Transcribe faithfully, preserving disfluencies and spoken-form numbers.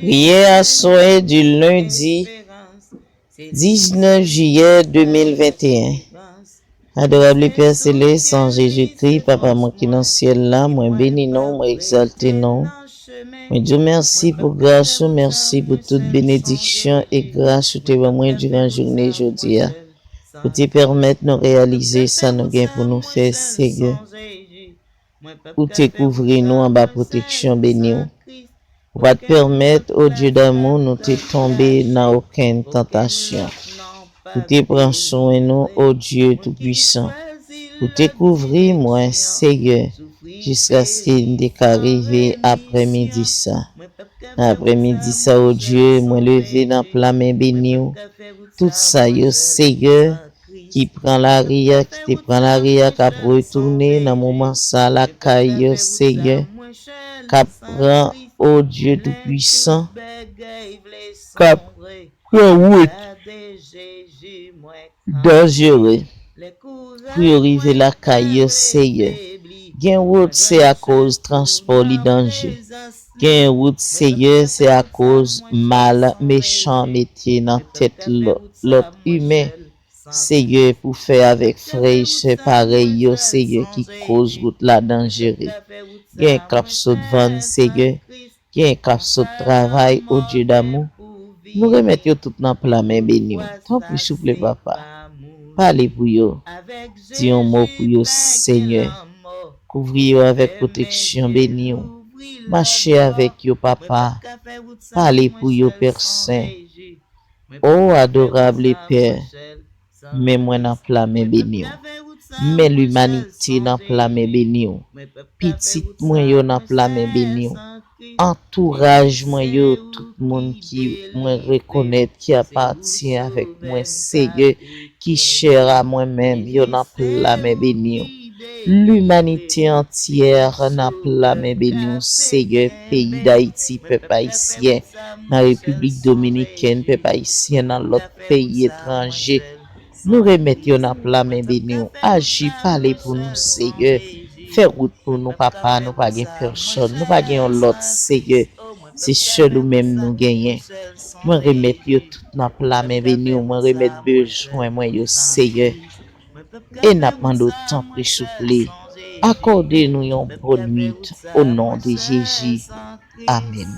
Priyè aswè di lendi diznèf jiyè de mil venteyen. Adorab Pè Selès, an Jezikri, Papa mwen ki nan syèl la, mwen beni non w, mwen egzalte non w. Mwen di w mèsi pou gras ou, mèsi pou tout benediksyon e gras ou te ban mwen diran jounen jodi a. Ou te pèmèt nou reyalize sa nou gen pou nou fè, Seyè. Ou te kouvri nou anba pwoteksyon beni w. Ou pa t pèmèt, o Dye damou, nou te tonbe nan okenn tantasyon. Ou te pran swen nou, o Dye Toupwisan. Ou te kouvri mwen, Seyè, jiskaske m te ka rive aprèmidi sa. Nan aprèmidi sa, o Dye, mwen leve nan pla men beni w. Tout sa yo, Seyè, ki pran lari a, ki te pran lari a, k ap retounen nan moman sa lakay yo, Seyè, k ap pran, o Dye Toupwisan, k ap pran wout danjere pou yo rive lakay yo, Seyè. Gen wout se akoz transpò li danje. Gen wout, Seyè, se akoz mal mechan mete nan tèt lò- lòt imen. Seyè, pou fè avèk frè e sè parèy yo, Seyè, ki koz wout la danjere. Gen k ap sot vann, Seyè. Gen k ap sot travay, o Dye damou. Nou remèt yo tout nan pla men beni w. Tanpri, souple, Papa. Pale pou yo. Di yon mo pou yo, Seyè. Kouvri yo avèk pwoteksyon beni w. Mache avèk yo, Papa. Pale pou yo, Pè Sen. O adorab Pè, men mwen nan pla men beni w. Men limanite nan pla men beni w. Pitit mwen yo nan pla men beni w. Antouraj mwen yo, tout moun ki mwen rekonèt ki apatyen avèk mwen, Seyè, ki chè a mwen menm, yo nan pla men beni w. Limanite antyè nan pla men beni w, Seyè, peyi Dayiti, pèp ayisyen nan Repiblik Dominikèn, pèp ayisyen nan lòt peyi etranje. Nou remèt yo nan pla men beni w. Aji, pale pou nou, Seyè. Fè wout pou nou, Papa. Nou pa gen pèsòn. Nou pa gen yon lòt, Seyè. Se sèl ou menm nou genyen. Mwen remèt yo tout nan pla men beni w. Mwen remèt bezwen mwen yo, Seyè. E n ap mande w, tanpri, souple, akòde nou yon bòn nwit, o non de Jezi. Amèn.